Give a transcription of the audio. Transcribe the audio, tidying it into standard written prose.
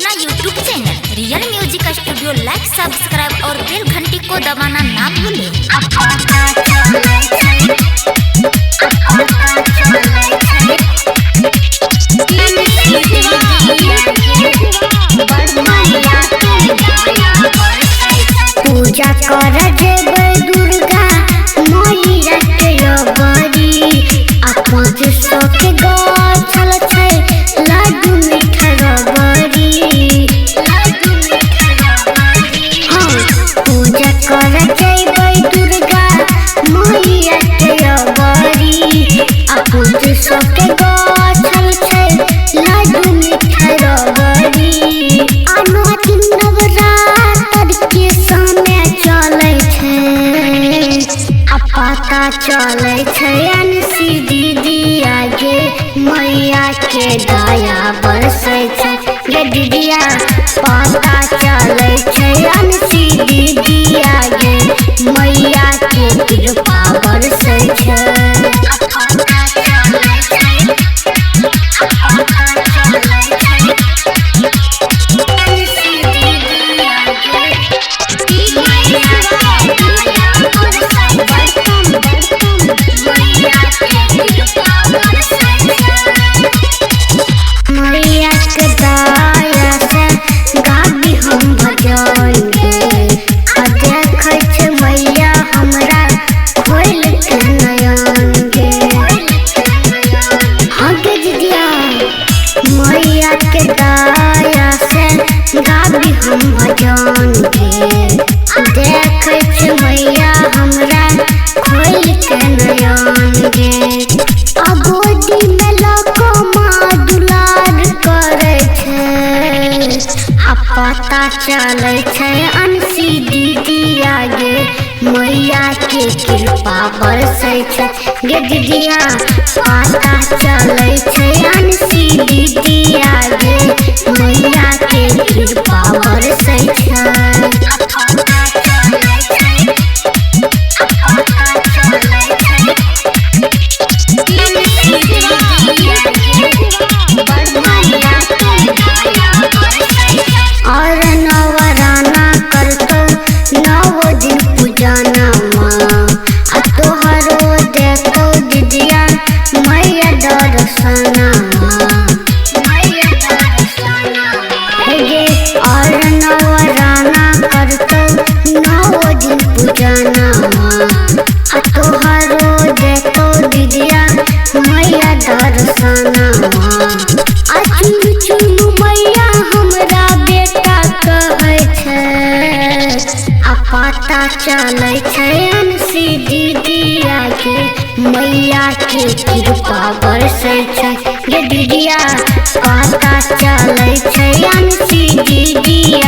अपना YouTube channel real music studio like, subscribe और बेल घंटी को दबाना ना भूलें। पूजा कर जेबै दुर्गा मैया के अबरी, आ 500 के गाछल छै लाडू मीठा रबड़ी। हाँ, पूजा कर जेबै दुर्गा मैया के अबरी, आ 500 के गाछल छै लाडू मीठा रबड़ी। आ नौ दिन नवरात्र के समय चलै छै, आ पता चलै छै अनसी दीदी आगे मैया के दया बरसै छै। गे दीदिया पता चलै छै अनसी दीदी आगे मैया के कृपा बरसै छै। मैया के दया से गाबी हम भजन गे, आ देखै छै मैया हमरा खोलि के नयन गे। हाँ गे दीदिया, मैया के दया से गाबी हम भजन गे, आ देखै छै मैया हमरा खोलि के नयन गे। आ गोदी में लऽ माँ दुलार करै छै, आ पता चलै छै अनसी दीदी आगे मैया के कृपा बरसै छै। गे दीदिया पता चलै छै अनसी दीदी आगे मैया के कृपा बरसै छै। और नवराना करतौ नौ दिन पूजना माँ, आ तोहरो देखौ दीदिया मैया दर्शना माँ। हे और नवराना करतौ नौ दिन पूजना माँ, आ तोहरो देखौ दीदिया मैया दर्शना माँ। आ चुनु चुनु मैया हमरा बेटा कहै छै, आ पता चलै छै अनसी दीदी आगे मैया के कृपा बरसै छै। गे दीदिया पता चलै छै अनसी दीदी